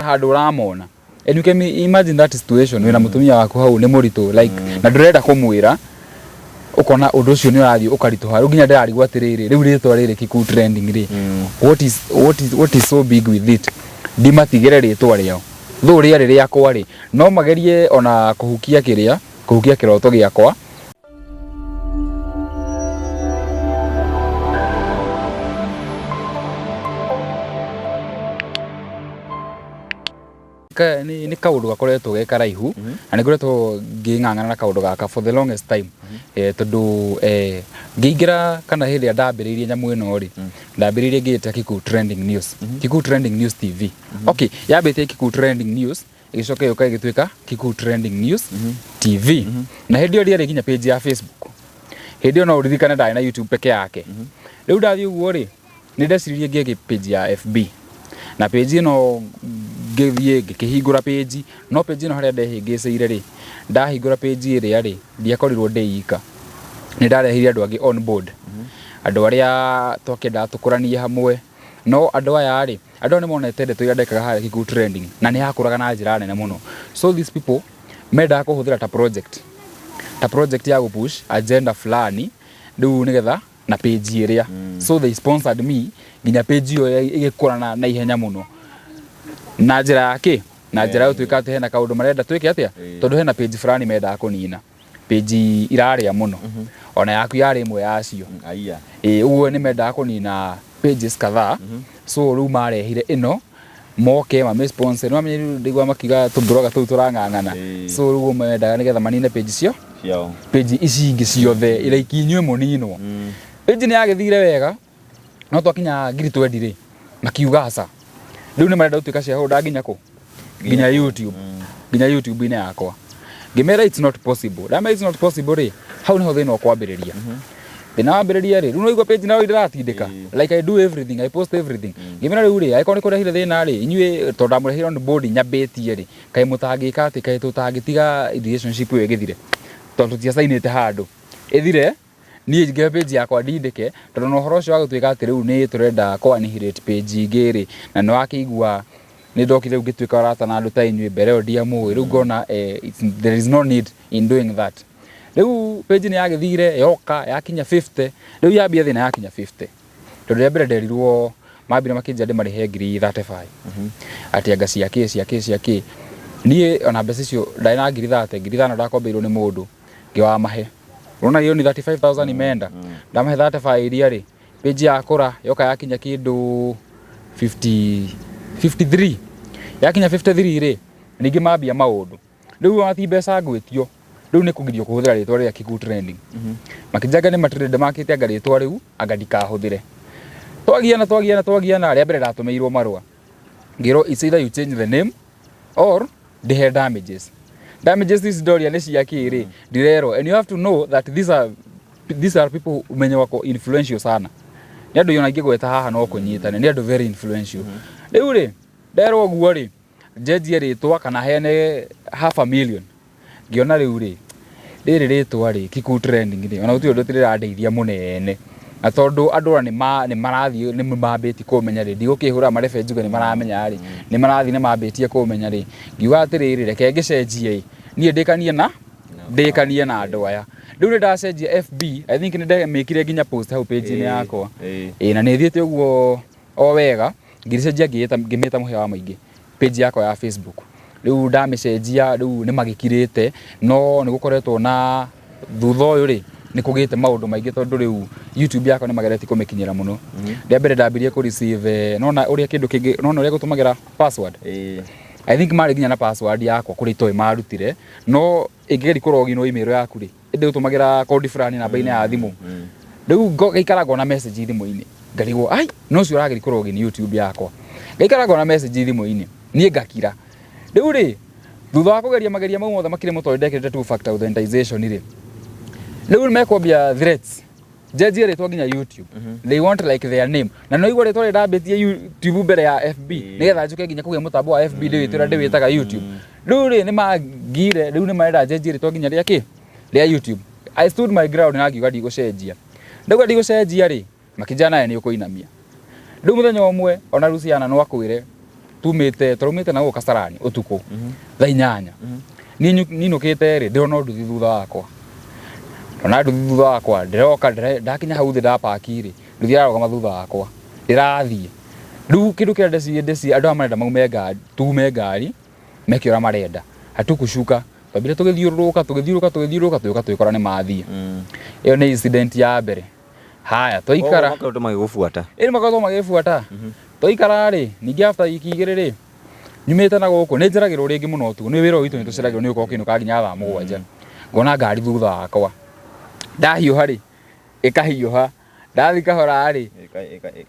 Handũ ũramona, and you can imagine that situation wĩna mũtumia waku hau nĩ mũritũ, like na ndũrenda kũmwĩra, ũkona ũndũ ũcio nĩ ũrathiĩ ũkaritũha. Rĩu nginya ndĩrarigwo atĩrĩrĩ, rĩu rĩtwa rĩrĩ Kikuyu Trending rĩ, what is so big with it? Ndimatigĩre rĩtwa rĩao thũ rĩarĩ rĩakwa rĩ, no magerie ona kũhukia kĩrĩa kũhukia kĩroto gĩakwa. Nĩ kaũndũ gakoretwo ge karaihu na nĩ ngoretwo ngĩng'ang'ana na kaũndũ gaka for the longest time, tondũ ngĩingĩra kana hĩndĩ ĩrĩa ndambĩrĩirie nyamũ ĩno rĩ, ndambĩrĩirie ngĩĩta Kikuyu Trending News, Kikuyu Trending News TV. Okay, yambĩtie Kikuyu Trending News, ĩgĩcoka ĩgĩũka ĩgĩtuĩka Kikuyu Trending News TV, na hĩndĩ ĩyo ndĩarĩ nginya page ya Facebook. Hĩndĩ ĩyo no ũririkane ndarĩ na YouTube peke yake. Rĩu ndathiĩ ũguo rĩ, nĩ ndeciririe ngĩe page ya FB, na page ĩno ngĩthiĩ ngĩkĩhingũra page, no page ĩno harĩa ndehĩngĩcĩire rĩ, ndahingũra page ĩrĩa rĩ, ndiakorirwo ndĩ ika, nĩ ndarehire andũ angĩ on board, andũ arĩa twakĩendaga tũkũranie hamwe. No andũ aya rĩ, andũ aya nĩ monete ndeto iria ndekaga harĩa Kikuyu Trending na nĩ yakũraga na njĩra nene mũno, so these people mendaga kũhũthĩra ta project ya gũpush agenda fulani rĩu nĩgetha na page ĩrĩa, so they sponsored me nginya page ĩyo ĩgĩkũra na ihenya mũno na njĩra ya kĩ na njĩra ya gũtuĩka atĩ hena kaũndũ marenda twĩke atĩa, tondũ hena page fulani mendaga kũnina, page irarĩa mũno, ona yaku yarĩ ĩmwe yacio. Aya. Ĩ, ũguo nĩ mendaga kũnina pages kadhaa, so rĩu marehire ĩno moke mame sponsor, nĩ wamenye rĩu ndĩgua makiuga tũblogger tũu tũrang'ang'ana. So rĩu mendaga nĩgetha manine page cio ciao, page ici ingĩ ciothe ira ikinyue mũninwo. Page nĩ yagĩthire wega, no twakinya 20,000 rĩ, makiuga aca, rĩu nĩ marenda gũtuĩka shareholder nginya kũ nginya YouTube, nginya YouTube-inĩ yakwa. Ngĩmera it's not possible. Ndamera it's not possible rĩ, hau nĩho thĩna ũkwambĩrĩria. Thĩna wambĩrĩria rĩ, rĩu no igua page nayo ndĩratindĩka, like I do everything, I post everything. Ngĩmera rĩu rĩ, angĩkorwo nĩ kũrehire thĩna rĩ, inyuĩ tondũ ndamũrehire on board nyambĩtie rĩ, kaĩ mũtangĩka atĩ, kaĩ tũtangĩtiga relationship ĩyo ĩgĩthire, tondũ tũtiacainĩte handũ ĩthire, niĩ ngĩoya page yakwa ndindĩke, tondũ na ũhoro ũcio wa gũtuĩka atĩ rĩu nĩ tũrenda kũ annihilate page ingĩ rĩ, na nĩ wakĩigua nĩ ndokire rĩu ngĩtuĩka arata na andũ ta inyuĩ, mbere ĩyo ndiamũĩ. Rĩu ngona there is no need in doing that. Rĩu page nĩ yagĩthire yoka yakinya 50. Rĩu yambia thĩna yakinya 50, tondũ rĩa mbere nderirwo mambire makĩnjĩra ndĩmarĩhe ngiri 35 atĩ anga ciakĩ ciakĩ ciakĩ. Niĩ ona mbeca icio ndarĩ na ngiri 30, ngiri 5 ndakombeirwo nĩ mũndũ, ngĩwamahe. Unaona hiyo ni 35,000 imeenda. Ndamahe 35 iria rĩ, page yakũra yoka yakinya kĩndũ 50, 53. Yakinya 53 rĩ, ningĩ mambia maũndũ rĩu ona ti mbeca ngwĩtio, rĩu nĩ kũgirio kũhũthĩra rĩtwa rĩa Kikuyu Trending. Makĩnjanga nĩ matrend makĩte anga rĩtwa rĩu anga ndikahũthĩre. Twagiana, twagiana, twagiana. Rĩa mbere ndatũmĩirwo marũa ngĩrwo it's either you change the name or ndĩhe damages. Damages ici ndoria nĩ cia kĩ rĩ, ndirerwo. And you have to know that these are people menye wako influential sana, nĩ andũ ona ingĩgweta haha no kũnyitane, nĩ andũ very influential. Rĩu rĩ, nderwo ũguo rĩ, njenjie rĩtwa kana heane half a million. Ngĩona rĩu rĩ, rĩrĩ rĩtwa rĩ Kikuyu Trending rĩ, ona gũtirĩ ũndũ rĩrandeithia mũnene, na tondũ andũ aya nĩ marathiĩ nĩ mambĩtie kũmenya rĩ, ndigũkĩhũra marebe njuge nĩ maramenya rĩ, nĩ marathiĩ nĩ mambĩtie kũmenya rĩ, ngiuga atĩrĩrĩ, reke ngĩcenjie ĩ, niĩ ndĩkanie na andũ aya. Rĩu nĩ ndacenjia FB. I think nĩ ndamĩkire nginya post hau page-inĩ yakwa. Ĩĩ, na nĩ ĩthiĩte ũguo o wega. Ngĩcenjia ngĩmĩta Mũhĩa wa Mũingĩ page yakwa ya Facebook. Rĩu ndamĩcenjia, rĩu nĩ magĩkirĩte, no nĩ gũkoretwo na thutha ũyũ rĩ, nĩ kũgĩte maũndũ maingĩ, tondũ rĩu YouTube yakwa nĩ mageretie kũmĩkinyĩra mũno. Rĩa mbere ndambirie kũ receive, nona ũrĩa kĩndũ kĩngĩ, nona ũrĩa gũtũmagĩra password. I think marĩ nginya na password yakwa kũrĩa itoĩ marutire, no ĩngĩgeria kũroginwo email yaku rĩ, ĩndĩ ũtũmagĩra kodi fulani namba-inĩ ya thimũ. Rĩu ngaikara ngona message thimũ-inĩ, ngarigwo ai no ũcio ũrageria kũrogin YouTube yakwa, ngaikara ngona message thimũ-inĩ, niĩ ngakira. Rĩu rĩ, thutha wa kũgeria mageria mau mothe makĩrĩ mũtũ ndekĩrĩte two factor authentication rĩ, rĩu mekwambia threats njenjie rĩtwa nginya YouTube. They want like their name, na no igua rĩtwa rĩrĩa ndambĩtie YouTube mbere ya FB, nĩgetha njũke nginya kũgĩa mũtambo wa FB ndĩwĩtĩra ndĩwĩtaga YouTube. Rĩu rĩ, nĩ mangire, rĩu nĩ marenda njenjie rĩtwa nginya rĩa kĩ rĩa YouTube. I stood my ground na ngiuga ndigũcenjia. Ndauga ndigũcenjia rĩ, makĩnjĩra nawe nĩ ũkũinamia. Rĩu mũthenya ũmwe ona Luciana no akwĩre. Tumĩte, tũraumĩte na gũkũ Kasarani ũtukũ thaa 8. Niĩ ninũkĩte rĩ, ndĩrona nduthi thutha wakwa. Ndona nduthi thutha wakwa, ndĩroka ndakinya hau thĩ ndapaki rĩ, nduthi yarũgama thutha wakwa. Ndĩrathiĩ. Rĩu kĩndũ kĩrĩa ndeciria, ndeciria andũ aya marenda maume ngari, tume ngari, meke ũrĩa marenda. Hatukushuka. Twambire tũgĩthiũrũrũka, tũgĩthiũrũrũka, tũgĩthiũrũrũka, tũgĩũka tũgĩkora nĩ mathiĩ. Ĩyo nĩ incident ya mbere. Haya, twaikara. Makoretwo magĩgũbuata. Ĩĩ makoretwo magĩbuata. Twaikara rĩ, ningĩ after wiki 2 rĩ, nyumĩte na gũkũ, nĩ njeragĩrwo rĩngĩ mũno ũtukũ. Nĩ wĩra ũyũ witũ nĩ tũceragĩrwo nĩ ũkorwo ũkĩinũka nginya thaa 7. Ngona ngari thutha wakwa. Ndahiũha rĩ, ĩkahiũha. Ndathi kahora rĩ,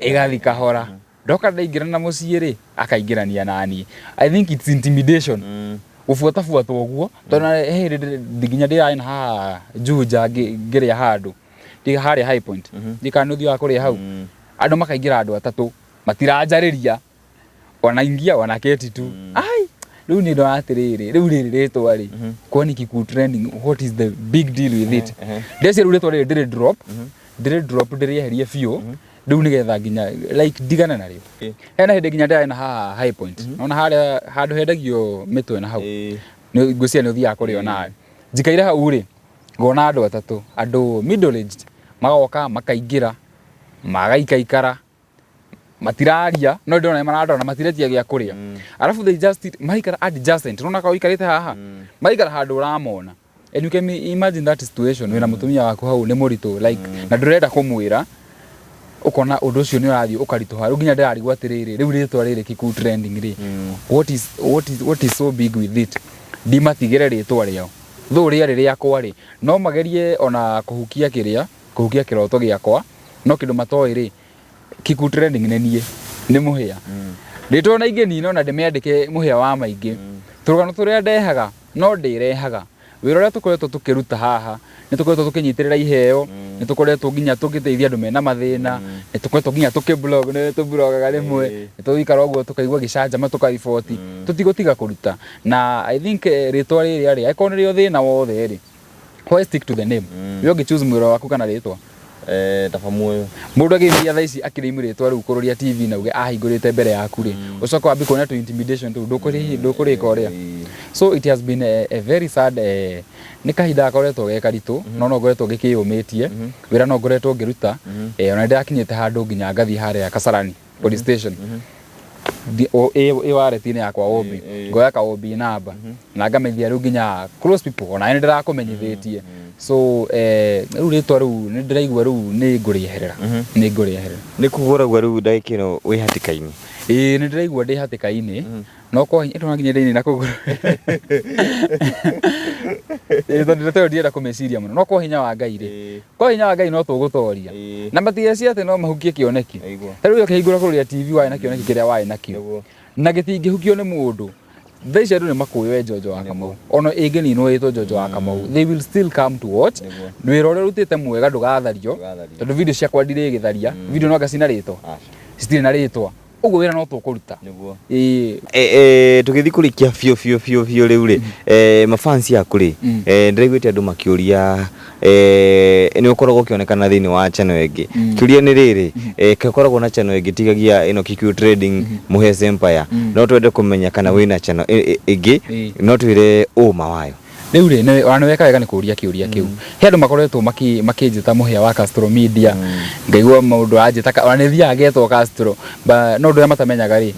ĩgathi kahora. Ndoka ndaingĩra na mũciĩ rĩ, akaingĩrania naniĩ. I think it's intimidation. Gũbuatabuata ũguo, tondũ he hĩndĩ nginya ndĩrarĩ na haha Juja ngĩrĩa handũ. Ndĩ harĩa High Point. Ndiũĩ kana nĩ ũthiaga kũrĩa hau. Andũ makaingĩra andũ atatũ, matiranjarĩria. Wanaingia wanaketi tu. Ai, rĩu niĩ ndona atĩrĩrĩ, rĩu rĩrĩ rĩtwa rĩ, kwani Kikuyu trending, what is the big deal with it? Ndeciria rĩu rĩtwa rĩrĩ ndĩrĩ drop, ndĩrĩ drop ndĩrĩeherie biũ, rĩu nĩgetha nginya like ndigane narĩo. Hena hĩndĩ nginya ndĩrarĩ na haha High Point. Nona harĩa handũ hendagio mĩtwe na hau. Ngwĩciria nĩ ũthiaga kũrĩa nawe. Njikaire hau rĩ, ngona andũ atatũ, andũ middle aged, magoka makaingĩra, magaikaikara, matiraria, no ndĩrona nĩ marandora na matiretia gĩa kũrĩa. Alafu they just maikara adjacent, nona ka ũikarĩte haha, maikara handũ ũramona. And you can imagine that situation, wĩna mũtumia waku hau nĩ mũritũ, like, na ndũrenda kũmwĩra, ũkona ũndũ ũcio nĩ ũrathiĩ ũkaritũha. Rĩu nginya ndĩrarigwo atĩrĩrĩ, rĩu rĩtwa rĩrĩ Kikuyu trending rĩ, what is so big with it? Ndimatigĩre rĩtwa rĩao. Though rĩarĩ rĩakwa rĩ, no magerie ona kũhukia kĩrĩa, kũhukia kĩroto gĩakwa, no kĩndũ matoĩ rĩ, Kikuyu trending nĩ niĩ, nĩ mũhĩa. Rĩtwa ona ingĩnina ona ndĩmĩandĩke mũhĩa wa maingĩ. Tũrũgano tũrĩa ndehaga, no ndĩrehaga. Wĩra ũrĩa tũkoretwo tũkĩruta haha, nĩ tũkoretwo tũkĩnyitĩrĩra iheo, nĩ tũkoretwo nginya tũgĩteithia andũ mena mathĩna, nĩ tũkoretwo nginya tũkĩ blog, nĩ tũblogaga rĩmwe, nĩ tũgũikara ũguo tũkaigua gĩcanjama tũkariboti, tũtigũtiga kũruta. Na I think rĩtwa rĩrĩa rĩ, angĩkorwo nĩrĩo thĩna wothe rĩ, why stick to the name? We ũngĩ choose mwĩra waku kana rĩtwa? Taba muoyo. Mũndũ akĩingĩria thaa ici akĩrĩimu rĩtwa rĩu kũrũria TV na uge ahingũrĩte mbere yaku rĩ, ũcoke wambie kuona tũ intimidation tũu, ndũkũrĩka ũrĩa. So it has been a very sad, nĩ kahinda gakoretwo ge karitũ, no no ngoretwo ngĩkĩyũmĩtie, wĩra no ngoretwo ngĩruta, ona nĩ ndĩrakinyĩte handũ nginya ngathiĩ harĩa Kasarani police station. Ĩ wallet-inĩ yakwa OB, ngoya ka OB namba na ngamenyithia rĩu nginya close people, ona nĩ ndĩrakũmenyithĩtie. So rĩu rĩtwa rĩu nĩ ndĩraigua rĩu nĩ ngũrĩeherera, nĩ ngũrĩeherera. Nĩ kũgũragua rĩu ndagĩka ĩno wĩ hatĩka-inĩ? Ĩĩ nĩ ndĩraigua ndĩ hatĩka-inĩ, no kwa hinya no nginya ndĩine na kũgũrũ. Ĩĩ tondũ ndeto ĩyo ndirenda kũmĩciria mũno, no kwa hinya wa Ngai rĩ, kwa hinya wa Ngai no tũgũtoria. Na matigeciria atĩ no mahukie kĩoneki. Ta rĩu ũkĩhingũra kũrĩa TV warĩ na kĩoneki kĩrĩa warĩ nakĩo. Na gĩtingĩhukio nĩ mũndũ. Thaa ici andũ nĩ makũĩ we Njonjo wa Kamau. Ona ĩngĩninwo ĩtwo Njonjo wa Kamau, they will still come to watch. Wĩra ũrĩa ũrutĩte mwega ndũgathario, tondũ video ciakwa ndirĩgĩtharia. Video no anga cina rĩtwa? Citirĩ na rĩtwa. Ũguo wĩra no tũkũruta. Ĩĩ. Tũgĩthiĩ kũrĩkia biũ biũ biũ biũ rĩu rĩ, mafansi aku rĩ, ndĩraiguĩte andũ makĩũria nĩ ũkoragwo ũkĩonekana thĩinĩ wa channel ĩngĩ. Kĩũria nĩ rĩrĩ, kaĩ ũkoragwo na channel ĩngĩ tigagia ĩno Kikuyu Trading Muhesi Empire? No twende kũmenya kana wĩna channel ĩngĩ, no twĩre ũma wayo. Rĩu rĩ, nĩ ona nĩ weka wega nĩ kũria kĩũria kĩu. He andũ makoretwo makĩnjĩta mũhĩa wa Castro Media, ngaigua mũndũ aranjĩta, ona nĩ thiaga ngetwo Castro, no ũndũ ũrĩa matamenyaga rĩ,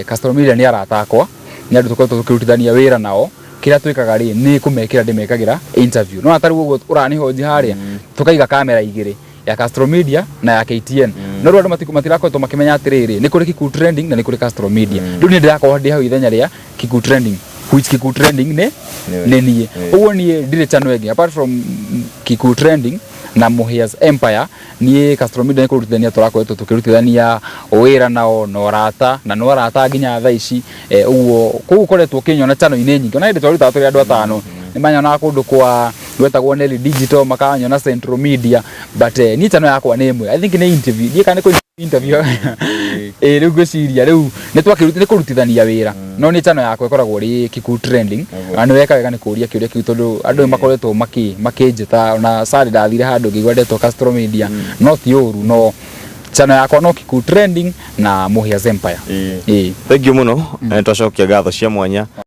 Castro Media nĩ arata akwa, nĩ andũ tũkoretwo tũkĩrutithania wĩra nao, kĩrĩa twĩkaga rĩ, nĩ kũmekĩra ndĩmekagĩra interview. Nĩwona ta rĩu ũguo ũranĩhonji harĩa, tũkaiga kamera igĩrĩ, ya Castro Media na ya KTN. No rĩu andũ matirakoretwo makĩmenya atĩrĩrĩ, nĩ kũrĩ Kikuyu Trending na nĩ kũrĩ Castro Media. Rĩu niĩ ndĩrakorwo ndĩ hau ithenya rĩa Kikuyu Trending, which Kikuyu Trending nĩ nĩ niĩ. Ũguo niĩ ndirĩ channel ĩngĩ apart from Kikuyu Trending na Muhia's Empire. Niĩ Castro Media nĩ kũrutithania tũrakoretwo tũkĩrutithania wĩra nao na ũrata, na no arata nginya thaa ici. Ũguo kũu ũkoretwo ũkĩnyona channel-inĩ nyingĩ. Ona hĩndĩ twarutaga tũrĩ andũ atano, nĩ manyonaga kũndũ kwa gwetagwo Nelly Digital, makanyona Central Media, but niĩ channel yakwa nĩ ĩmwe. I think nĩ interview, ndiũĩ kana nĩ kũ interview. Ĩĩ rĩu ngwĩciria rĩu nĩ twakĩruti nĩ kũrutithania wĩra, no nĩ channel yakwa ĩkoragwo ĩrĩ Kikuyu Trending. Na nĩ weka wega nĩ kũria kĩũria kĩu tondũ andũ nĩ makoretwo makĩnjĩta, ona Sunday ndathire handũ ngĩigua ndetwo Castro Media, no ti ũru, no Channel yakwa no Kikuyu Trending na Muhia's Empire. Ĩĩ. Thank you mũno. Nĩ twacokia ngatho cia mwanya.